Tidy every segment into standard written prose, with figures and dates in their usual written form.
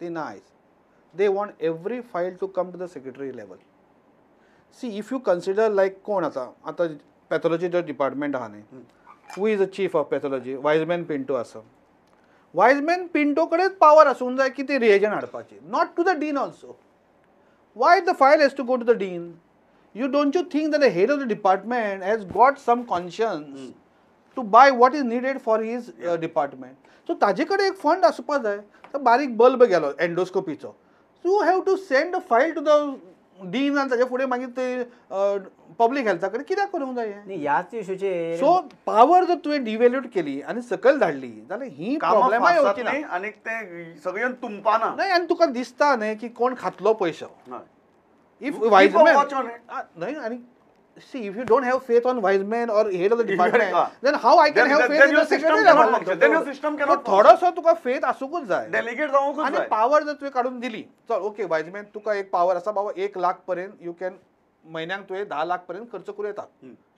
ती ना आयज. They want every file to come to the secretary level. See, if you consider like कोण आतां आतां पॅथॉलॉजी जो डिपार्टमेंट आहा न्ही, who is the chief of pathology? Wiseman Pinto आसा. वायजमॅन पिंटो कडेच पावर आसूंक जाय की ती रिएजंट हाडपाची, not to the dean also. Why the file has to go to the dean? You don't you think that the head of the department has got some conscience to buy what is needed for his department? So ताजे कडेन एक fund आसपा जाय. तो बारीक bulb गेलो एंडोस्कोपीचो, you have to send a file to the dean आनी ताजे फुडें मागीर ते पब्लीक हेल्था कडेन कित्याक करूंक जाय हें? न्ही, ह्याच इशूचेर सो पावर जर तुवें डिवेल्यूट केली आनी सकयल धाडली जाल्यार ही प्रॉब्लेमां येवची ना. आनी ते सगळ्यान तुंपना न्हय. आनी तुका दिसता न्हय की कोण खातलो पयसो. If Wiseman न्हय, आनी see, if you don't have faith on Wiseman or head of the department, then how I can have faith in the secretary level? Then your system cannot. थोडोसो तुका फेथ आसूंकूच जाय, डेलिगेट जावंकूच आनी जाय. Power जर तुवें काडून दिली, चल ओके वायजमॅन तुका एक पावर आसा बाबा, 1 लाख पर्यंत you can, म्हयन्याक तुवें 10 लाख पर्यंत खर्च करूं येता,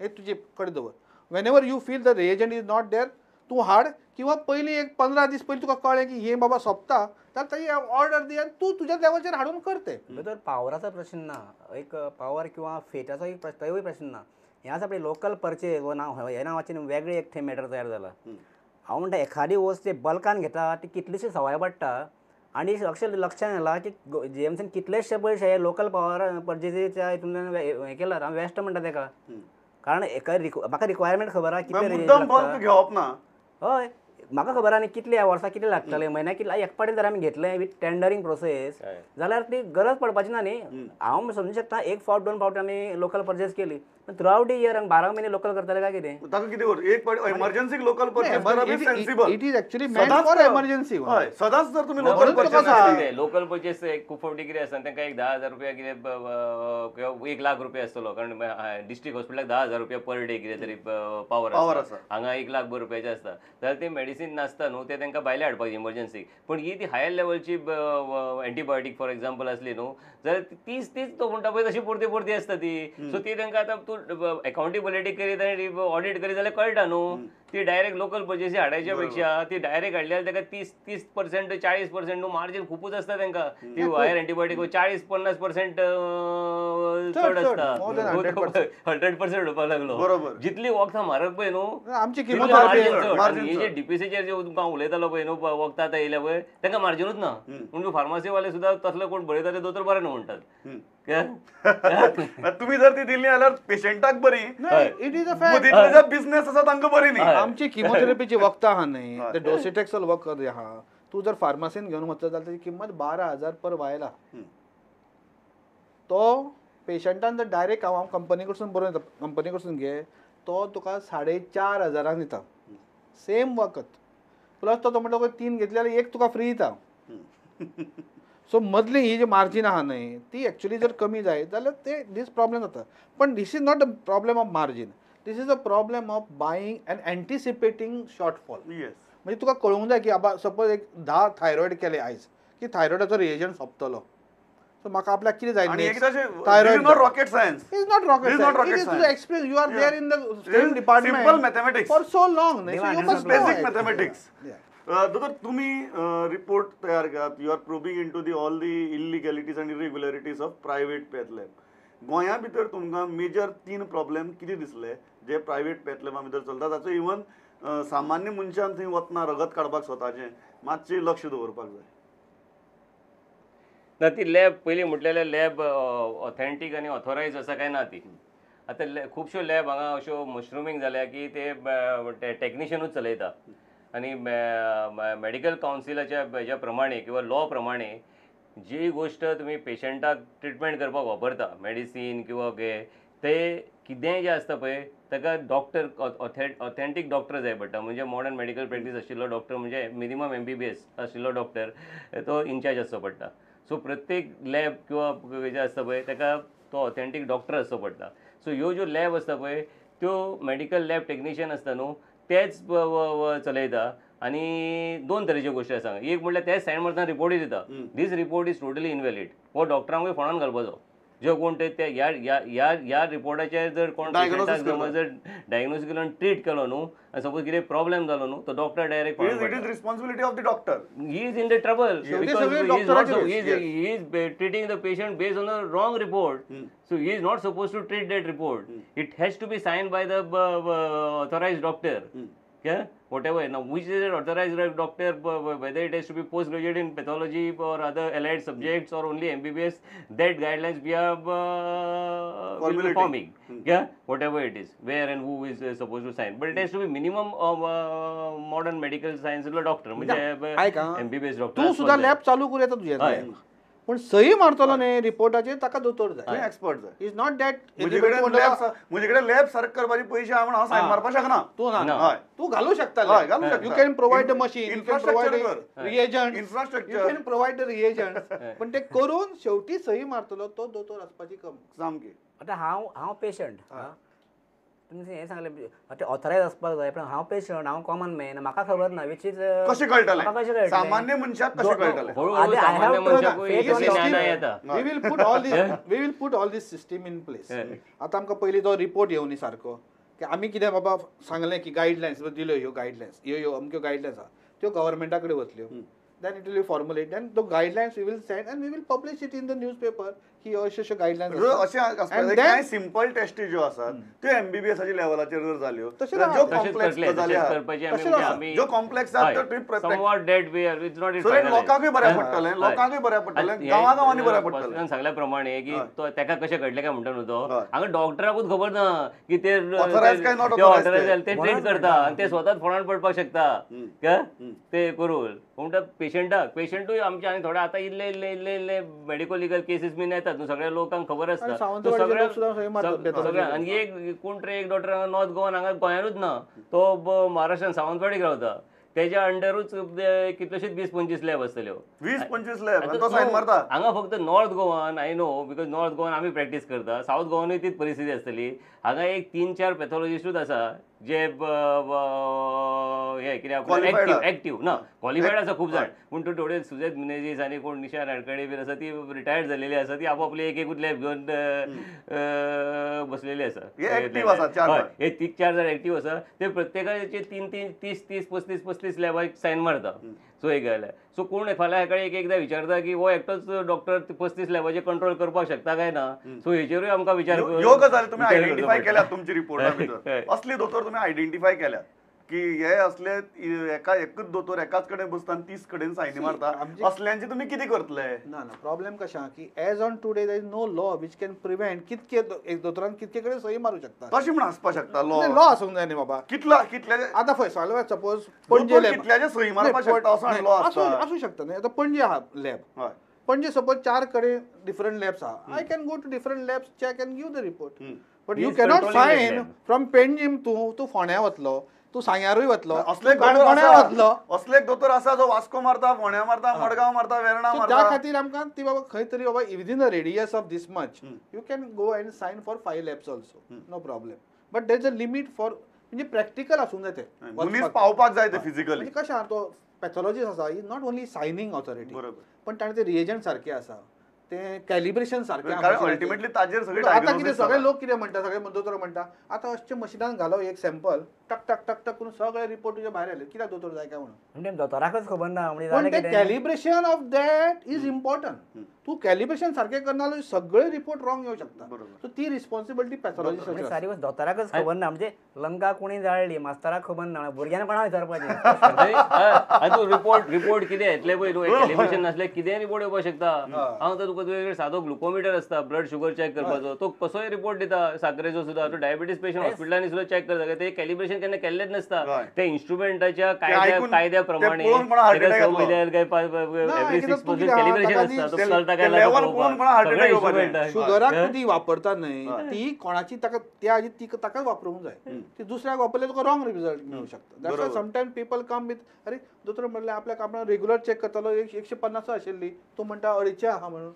हे तुजे कडेन दवर. Whenever you feel the reagent is not there, तूं हाड, किंवा पयलीं एक 15 दीस पयलीं तुका कळ्ळें की हें बाबा सोंपता जाल्यार ताजी ऑर्डर दी आनी तूं तुज्या लेवलचेर हाडून कर तें. भितर पावराचो प्रश्न ना, एक पावर किंवा फेटाचो एक प्रश्न, तोवूय प्रश्न ना. हें आसा पळय लोकल परचेज हो नांव, ह्या नांवाचेर वेगळें एक थंय मॅटर तयार जाला. हांव म्हणटा एखादी वस्त ते बल्कान घेता ती कितलीशी सवाय पडटा, आनी अक्षर लक्षान येला की जीएमसीन कितलेशे पयशे हे लोकल पावर परचेजीच्या हितूंतल्यान हें केला. हांव वेस्ट म्हणटा तेका, कारण एका म्हाका रिक्वायरमेंट खबर आहा कितले घेवप ना. हय, म्हाका खबर आहा न्ही कितले ह्या वर्सा कितले लागतले, म्हयन्याक कितले. एक फावटी जर आमी घेतलें विथ टेंडरींग प्रोसेस जाल्यार ती गरज पडपाची ना न्ही. हांव समजूं शकता एक फावट दोन फावट आमी लोकल परचेज केली, पण थ्रू आवट the year 12 म्हयने लोकल करतले काय कितें? ताका कितें कर, एक फावट एमर्जन्सीक लोकल परचेज करप is sensible. It is actually meant for emergency. हय, सदांच जर तुमी लोकल परचेज, लोकल परचेज खूब फावटी कितें आसता तांकां एक 10,000 रुपया कितें किंवा 1 लाख रुपया आसतलो, कारण डिस्ट्रिक्ट हॉस्पिटलाक 10,000 रुपया पर डे कितें तरी पावर आसा, हांगा 1 लाख रुपयाचें आसता. जाल्यार ते मेडिसीन नासता न्हू, ते तांकां भायले हाडपाक इमर्जन्सीक. पूण ही ती हायर लेवलची एंटीबायोटीक फॉर एग्जाम्पल आसली न्हू जाल्यार तीच तीच तो म्हणटा पळय तशी परती परती आसता ती. सो ती तांकां आतां तूं अकाउंटेबिलिटी करीत आनी ऑडिट करीत जाल्यार कळटा न्हू. ती डायरेक्ट लोकल परचेसी हाडायच्या पेक्षा ती डायरेक्ट हाडली जाल्यार ताका 30-30% 40% न्हू मार्जीन खुबूच आसता तांकां. ती हायर एंटीबायोटीक 40-50% चड आसता, 100% म्हणपाक लागलो. बरोबर, जितली वखदां म्हारग पळय न्हू आमची मार्जीन चड. हे जे डीपीसीचेर जे तुमकां हांव उलयतालो पळय न्हू वखदां आतां येयल्या पळय तांकां मार्जिनूच ना. पूण फार्मासीवाले सुद्दां तसले कोण बरयता ते दोतोर बरें न्हू म्हणटात. तुम्ही जर ती दिली जाल्यार पेशंटाक बरी, it is a fact. Business आसा तांकां बरी न्ही. आमची किमोथेरपीची वखदां आहा न्ही, ते डोसिटेक्सल वखद आहा, तूं जर फार्मासीन घेवन वचत जाल्यार ताची किंमत 12,000 पर वायल आहा. तो पेशंटान जर डायरेक्ट हांव कंपनी कडसून बरोवन येता, कंपनी कडसून घे, तो तुका 4,500 दिता सेम वखद, प्लस तो म्हणटा 3 घेतले जाल्यार 1 तुका फ्री दिता. सो मदली ही जी मार्जीन आहा न्ही ती एक्चुअली जर कमी जायत जाल्यार ते दीस प्रॉब्लेम जाता. पण this is not a problem of margin, this is a problem of buying and anticipating shortfall. म्हणजे तुका कळूंक जाय की आबा सपोज एक 10 थायरॉयड केले आयज की थायरॉयडाचो रिएजंट सोंपतलो, सो म्हाका आपल्याक कितें जाय? Thyroid not rocket science, is not rocket science, it is तुजो experience. You are there in the same department, simple mathematics for so long, basic mathematics. दोतोर, तुम्ही रिपोर्ट तयार करात, you are probing into the all the illegalities and irregularities of private path lab. गोंया भितर तुमकां major 3 problem कितें दिसले जे private path लॅबा भितर चलता, ताचो इवन सामान्य मनशान थंय वतना रगत काडपाक स्वताचें मातशें लक्ष दवरपाक जाय? ना, ती लॅब पयलीं म्हटलेलें लॅब ऑथेंटीक आनी ऑथोरायज आसा काय ना ती. आतां खुबश्यो लॅब हांगा अश्यो मशरुमींग जाल्या की ते टॅक्निशियनूच चलयता, आनी मेडिकल कावन्सिलाच्या हेज्या प्रमाणे किंवा लॉ प्रमाणे जी गोश्ट तुमी पेशंटाक ट्रिटमेंट करपाक वापरता, मेडिसीन किंवा ते कितेंय जें आसता पळय ताका डॉक्टर ऑथेंटीक डॉक्टर जाय पडटा. म्हणजे मॉडर्न मेडिकल प्रॅक्टीस आशिल्लो डॉक्टर, म्हणजे मिनिमम MBBS आशिल्लो डॉक्टर तो इन्चार्ज आसचो पडटा. सो प्रत्येक लॅब किंवा जें आसता पळय ताका तो ऑथेंटीक डॉक्टर आसचो पडटा. सो ह्यो ज्यो लॅब आसता पळय त्यो मेडिकल लॅब टॅक्निशियन आसता न्हू तेच चलयता. आनी 2 तरेच्यो गोश्टी आसा. एक म्हटल्यार तेच सायन मारतना रिपोर्टूय दिता, this report is totally invalid, हो डॉक्टरांकूय फोणान घालपाचो. ज्यो कोण ते त्या ह्या ह्या ह्या ह्या रिपोर्टाचेर जर कोण पेशंटाक समज जर डायग्नोज केलो आनी ट्रीट केलो न्हू आनी सपोज कितें प्रॉब्लेम जालो न्हू तो doctor direct it is responsibility of the doctor. He is in the trouble because he is treating the patient based on the wrong report. So he is not supposed to treat that report. It has to be signed by the authorized doctor. Yeah, whatever. Now, which is an authorized doctor, whether it has to be postgraduate in pathology or other allied subjects or only MBBS, that guidelines we are will be forming. Yeah, whatever it is, where and who is supposed to sign. But it has to be minimum of modern medical science doctor. MBBS doctor. तू सुद्धा lab चालू करूं येता तुझे, पण सही मारतलो न्ही रिपोर्टाचेर ताका दोतोर जाय, एक्सपर्ट जाय. Is not that म्हजे कडेन लॅब सारकें करपाचे पयशे आहा म्हण हांव सायन मारपाक शकना. तूं ना, तूं घालूं शकता, you can provide the machine, you can provide reagent, infrastructure, you can provide the reagent, पण ते करून शेवटी सही मारतलो तो दोतोर आसपाची कम सामकी. आतां हांव हांव पेशंट, तुमी हें सांगलें आतां ऑथरायज आसपाक जाय, पण हांव पेशंट, हांव कॉमन मॅन, म्हाका खबर ना which is कशें कळटलें, सामान्य मनशाक कशें कळटलें. We will put all this system in place. आतां आमकां पयलीं तो रिपोर्ट येवनी सारको की आमी कितें बाबा सांगलें की गायडलायन्स दिल्यो, ह्यो गायडलायन्स ह्यो ह्यो अमक्यो गायडलायन्स आहा त्यो गव्हर्मेंटा कडेन वतल्यो, then it will be formulated, then the guidelines we will send and we will publish it in the newspaper की अश्यो अश्यो गायडलायन्स. अशें आसपाक सिंपल टेस्ट ज्यो आसात त्यो एमबीबीएसाच्या लेवलाचेर जर जाल्यो, ज्यो कॉम्प्लेक्स ज्यो कॉम्प्लेक्स आसात लोकांकूय बऱ्याक पडटलें, लोकांकूय बऱ्याक पडटलें, गांवा गांवांनी बऱ्याक पडटलें. सांगल्या प्रमाणे की तो ताका कशें कळटलें काय म्हणटा न्हू, तो हांगा डॉक्टराकूच खबर ना की ते ऑथरायज ते ट्रीट करता आनी ते स्वताच फोणान पडपाक शकता ते करून. म्हणटा पेशंटाक, पेशंटूय आमचे आनी थोडे आतां इल्ले इल्ले इल्ले इल्ले मेडिकल लिगल केसीस बीन येतात न्हू, सगळ्या लोकांक खबर आसता. सगळ्या आनी एक कोण तरी एक डॉक्टर हांगा नॉर्थ गोवान, हांगा गोंयानूच ना, तो महाराष्ट्रान सावंतवाडीक रावता, तेज्या अंडरूच कितलेशेच 20-25 लॅब आसतल्यो, 20-25 लॅब हांगा फक्त north Goan. I know because north Goan आमी प्रॅक्टीस करता, सावथ गोवानूय तीच परिस्थिती आसतली. हांगा एक 3-4 पॅथॉलॉजिस्टूच आसा जे हे कितें एक्टीव ना, क्वॉलिफायड आसा खूब जाण, पूण तो थोडे सुजेत मिनेजीस आनी कोण निशा नाडकर्णी बीन आसा ती रिटायर्ड जाल्लेली आसा, ती आपापली एक एकूच लॅब घेवन बसलेली आसा. हय, हे 3-4 जाण एक्टीव आसा, ते प्रत्येकाचे 3-3, 30-30, 35-35 लॅबाक सायन मारता. सो एक जाल्यार सो कोण फाल्यां सकाळी एक एकदां विचारता की हो एकटोच डॉक्टर 35 लॅबाचेर कंट्रोल करपाक शकता काय ना, सो हेचेरूय आमकां विचार. ह्यो गजाली तुमी आयडेंटिफाय केल्यात तुमच्या रिपोर्टा भितर, असले दोतोर तुमी आयडेंटिफाय केल्यात की हे असले एका एकच दोतोर एकाच कडेन बसता आनी 30 कडेन सायनी मारता, असल्यांचे तुमी कितें करतले? ना ना, प्रॉब्लेम कशें आहा की as on today there is no law which can prevent कितके एक दोतोरान कितके कडेन सही मारूं शकता, तशें म्हण आसपाक शकता लॉ, लॉ आसूंक जाय न्ही बाबा. कितला कितल्या आतां पळय सांगलें सपोज पणजे लॅब कितल्याचे सही मारपाक शकता असो लॉ आसूं शकता न्ही. आतां पणजे आहा लॅब, पणजे सपोज 4 कडेन डिफरंट लॅब्स आहा, I can go to different labs check and give the report, but you cannot sign from Panjim. तूं तूं फोंड्या वतलो, तूं सांग्यारूय वतलो, काणकोण्या वतलो, असले एक दोतोर आसा जो वास्को मारता, फोंड्या मारता, मडगांव मारता, वेर्णा मारता. त्या खातीर आमकां ती बाबा खंय तरी बाबा within the radius of this much you can go and sign for 5 labs also, no problem, but there is a limit for, म्हणजे प्रॅक्टिकल आसूंक जाय तें, मनीस पावपाक जाय तें फिजिकली. म्हणजे कशें आहा तो पॅथॉलॉजिस्ट आसा, is not only signing authority, पण ताणें ते रिएजंट सारके आसा, ते कॅलिब्रेशन सारकें. अल्टिमेटली ताजेर सगळे आतां कितें सगळे लोक कितें म्हणटा, सगळे दोतोर म्हणटा आतां अशें मशिनान घालो एक सॅम्पल, टक टक टक टक करून सगळे रिपोर्ट तुजे भायर आयले, कित्याक दोतोर जाय काय म्हणून. दोतोराकच खबर ना, पण ते calibration of that is important. तूं कॅलिब्रेशन सारकें करना जाल्यार सगळे रिपोर्ट रॉंग येवं शकता, सो ती रिस्पॉन्सिबिलिटी पॅथॉलॉजिस्टाची. सारी गोश्ट दोतोराकच खबर ना, म्हणजे लंका कोणी जाळ्ळी मास्तराक खबर ना, भुरग्यांक कोणा विचारपाचें. आनी रिपोर्ट रिपोर्ट कितें येतलें पळय, कॅलिब्रेशन नासल्यार कितेंय रिपोर्ट येवपाक शकता. हांव आतां तुका तुजे सादो ग्लुकोमिटर आसता ब्लड शुगर चॅक करपाचो, तो कसोय रिपोर्ट दिता साकरेचो सुद्दां, तो डायबिटीज पेशंट हॉस्पिटलांनी सुद्दां चॅक करता, ते कॅलिब्रेशन केन्ना केल्लेच नासता. ते इन्स्ट्रुमेंटाच्या कायद्या प्रमाणे 6 म्हयन्यार काय एवरी 6 मंथ्स कॅलिब्रेशन आसता, तो चलता काय शुगराक ती वापरता न्हय ती कोणाची ताका त्या आदी ती ताका वापरूंक जाय, ती दुसऱ्याक वापरल्यार तुका रॉंग रिजल्ट मेळूंक शकता. That's why sometime people come with अरे दोतोर म्हणल्यार आपल्याक आपण रेगुलर चॅक करतालो 150 आशिल्ली, तूं म्हणटा 250 आहा म्हणून.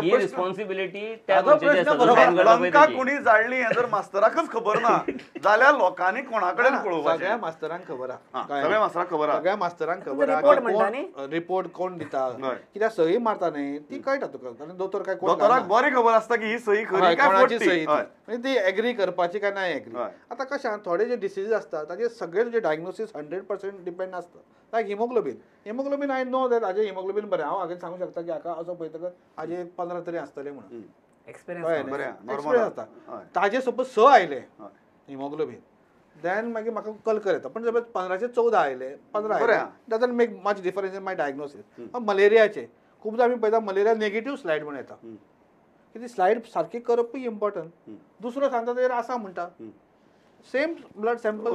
ही रिस्पॉन्सिबिलिटी लंका कोणी जाळ्ळी हें जर मास्तराकच खबर ना जाल्यार लोकांनी कोणा कडेन पळोवपाचें. सगळ्या मास्तरांक खबर आहा, सगळ्या मास्तरांक खबर आहा, सगळ्या मास्तरांक खबर आहा रिपोर्ट कोण दिता, कित्याक सही मारता न्ही ती कळटा तुका, कारण दोतोर काय कोण दोतोराक बरी खबर आसता की ही सही खरी काय कोणाची सही, म्हणजे ती एग्री करपाची काय ना एग्री. आतां कशें आहा, थोडे जे डिसीज आसता ताजे सगळे तुजे डायग्नोसीस 100% डिपेंड आसता. Like haemoglobin, haemoglobin I know that हाजें हिमोग्लोबीन बरें, हांव हांगा सांगूंक शकता की हाका असो पळयतकच हाजे 15 तरी आसतले म्हणून एक्सपिरियन्स आसता. ताजे सपोज 6 आयले हिमोग्लोबीन, then मागीर म्हाका कल्कर येता. पण जर 15 14 आयले, 15 आयले, doesn't make much difference in my diagnosis. मलेरियाचे खुबदां आमी पळयता मलेरिया नेगेटीव स्लायड म्हूण येता, की ती स्लायड सारकी करपूय इम्पॉर्टंट. दुसरो सांगता तेजेर आसा म्हणटा same blood sample.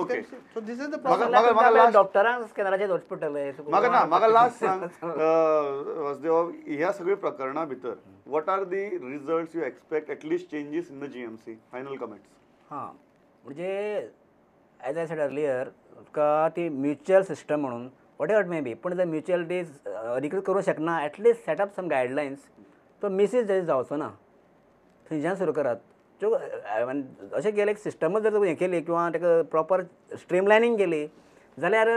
So this is the problem. डॉक्टरांक स्कॅनराचेर दवरचें पडटलें. म्हाका ना, म्हाका लास्ट सांग वासुदेव, ह्या सगळ्या प्रकरणा भितर what are the results you expect, at least changes in the GMC? Final comments. हां, म्हणजे एज I said earlier, तुका ती म्युच्युअल सिस्टम म्हणून what ever may be, पूण जर म्युच्युअल ती अधिकृत करूंक शकना, at least set up some guidelines, तो मिसयूज जावचो ना. थंयच्यान सुरू करात. त्यो अशें केलें एक सिस्टमच जर हें केली किंवा ताका प्रॉपर स्ट्रीमलायनींग केली जाल्यार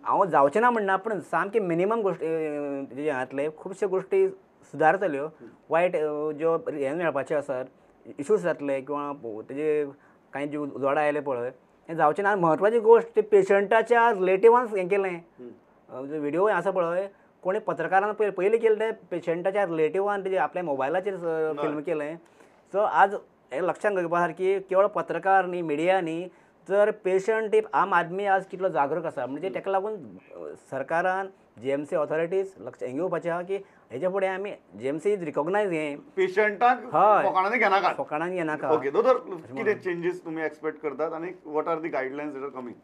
हांव जावचें ना म्हणना, पूण सामकी मिनिमम गोश्टी हें जातलें, खुबश्यो गोश्टी सुदारतल्यो. वायट ज्यो हें मेळपाच्यो आसात, इशूज जातले किंवा तेजे कांय ज्यो उजवाडा आयले पळय, हें जावचें ना. म्हत्वाची गोश्ट ते पेशंटाच्या रिलेटिवान हें केलें, व्हिडियो आसा पळय, कोणी पत्रकारान पयलीं केलें तें पेशंटाच्या रिलेटिवान तेजें आपल्या मोबायलाचेर फिल्म केलें. सो आज हें लक्षांत घेवपा सारकी केवळ पत्रकार न्ही, मिडिया न्ही, तर पेशंट एक आम आदमी आज कितलो जागरूक आसा. म्हणजे ताका लागून सरकारान जीएमसी ऑथॉरिटीज लक्ष हें घेवपाचें आहा की हेच्या फुडें आमी जीएमसी is recognise हें पेशंटाक फकाणांनी घेनाका, फकाणांनी घेनाका. ओके दोतोर, कितें चेंजीस तुमी एक्सपेक्ट करतात आनी what are the guidelines that are coming?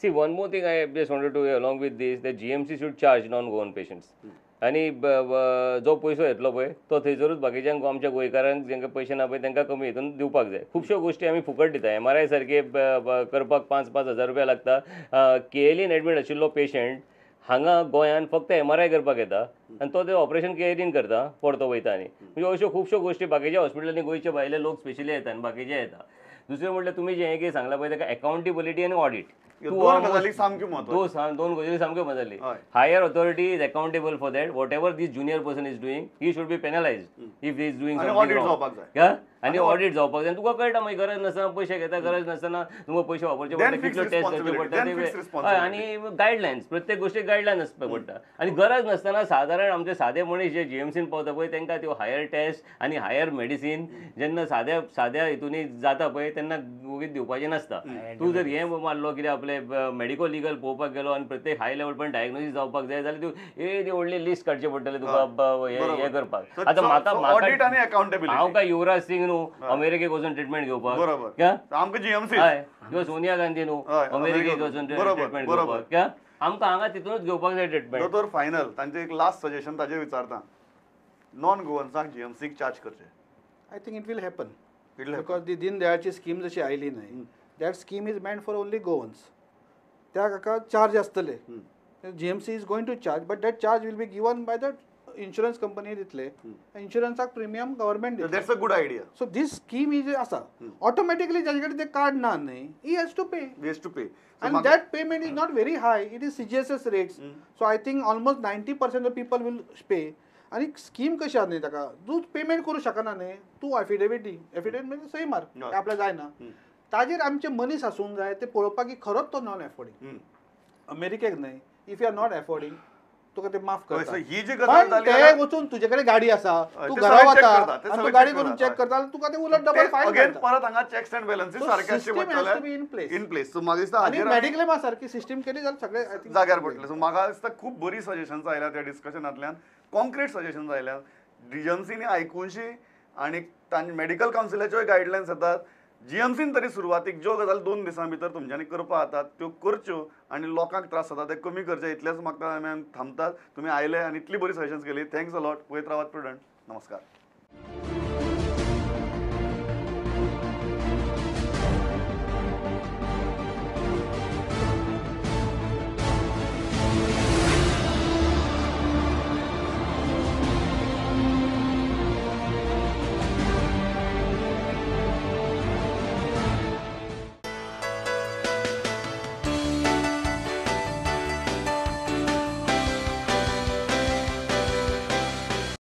See, one more thing I just wanted to along with this, the GMC should charge non Goan patients. आनी जो पयसो येतलो पळय तो थंयसरूच बाकीच्यांक, आमच्या गोंयकारांक जेंकां पयशे ना पळय तांकां कमी हितून दिवपाक जाय. खुबश्यो गोश्टी आमी फुकट दिता. MRI सारके करपाक 5-5 हजार रुपया लागता. केएलईन एडमीट आशिल्लो पेशंट हांगा गोंयान फक्त MRI करपाक येता आनी तो ते ऑपरेशन केएलईन करता, परतो वयता. आनी म्हणजे अश्यो खुबश्यो गोश्टी बाकीच्या हॉस्पिटलांनी गोंयचे भायले लोक स्पेशली येता आनी बाकीचे येता. दुसरें म्हटल्यार तुमी जें कितें सांगलां पळय ताका एकाउंटेबिलिटी आनी ऑडिट, दोन गजाली सामक्यो म्हत्वाच्यो, दोन गजाली सामक्यो म्हत्वाच्यो. Higher authority is accountable for that. Whatever this junior person is doing, he should be penalised if he is doing something wrong. आनी ऑडिट जावपाक जाय. तुका कळटा मागीर गरज नासतना पयशे घेता, गरज नासतना तुमकां पयशे वापरचे पडटा, कितलो टेस्ट करचे पडटा, आनी गायडलायन्स, प्रत्येक गोश्टीक गायडलायन आसपाक पडटा. आनी गरज नासतना सादारण आमचे सादे मनीस जे जीएमसीन पावता पळय तांकां त्यो हायर टेस्ट आनी हायर मेडिसीन जेन्ना साद्या साद्या हितूनी जाता पळय तेन्ना वगीत दिवपाचें नासता. तूं जर हें मारलो कितें आपले मेडिकल लिगल पळोवपाक गेलो आनी प्रत्येक हाय लेवल पण डायग्नोसीस जावपाक जाय जाल्यार तूं एदी व्हडली लिस्ट काडचें पडटलें तुका हें करपाक. आतां म्हाका हांव काय युवराज सिंग न्हू अमेरिकेक वचून ट्रिटमेंट घेवपाक, किंवा सोनिया गांधी न्हू अमेरिकेक वचून ट्रिटमेंट घेवपाक, आमकां हांगा तितूनच घेवपाक जाय ट्रिटमेंट. दोतोर फायनल तांचे एक लास्ट सजेशन ताजेर विचारता, नॉन गोवन्सांक जीएमसीक चार्ज करचे. I think it will happen because ती दीनदयाळची स्कीम जशी आयली न्हय, that scheme is meant for only Goans. त्या काका चार्ज आसतले, GMC is going to charge, but that charge will be given by the insurance company दितले, इन्शुरन्साक premium government दितले. That's a good idea. So this scheme is आसा automatically जाचे कडेन ते card ना न्हय, he has to pay, he has to pay. And that payment is not very high, it is CGHS rates. So I think almost 90% of people will pay. आनी scheme कशी आसा न्हय, ताका तूं पेमेंट करूं शकना न्हय, तूं एफिडेवीट दी, एफिडेवीट म्हणजे सही मार आपल्याक जायना, ताजेर आमचे मनीस आसूंक जाय ते पळोवपाक की खरोच तो नॉन एफोर्डिंग. अमेरिकेक न्हय, if you are not affording तुका ते माफ करता, पण ते वचून तुजे कडेन गाडी आसा, तूं घरा वता आनी तूं गाडी करून चॅक करता, तुका ते उलट डबल फायन करता. परत हांगा चॅक्स अँड बॅलन्सीस सारके आसचे पडटले in place, in place. So म्हाका दिसता आनी मेडिक्लेमा सारकी सिस्टम केली जाल्यार सगळे जाग्यार पडटले. सो म्हाका दिसता खूब बरी सजेशन्स आयल्या त्या डिस्कशनांतल्यान, कॉन्क्रीट सजेशन्स आयल्या, जीएमसीनी आयकुनशी आनी तांचे मेडिकल कावन्सिलाच्योय गायडलायन्स येतात. जीएमसीन तरी सुरवातीक ज्यो गजाली 2 दिसां भितर तुमच्यांनी करपा जातात त्यो करच्यो आनी लोकांक त्रास जाता ते कमी करचे, इतलेंच म्हाका आमी थांबतात. तुमी आयले आनी इतली बरी सजेशन्स केली, thanks a lot. पळयत रावात प्रुडंट. नमस्कार.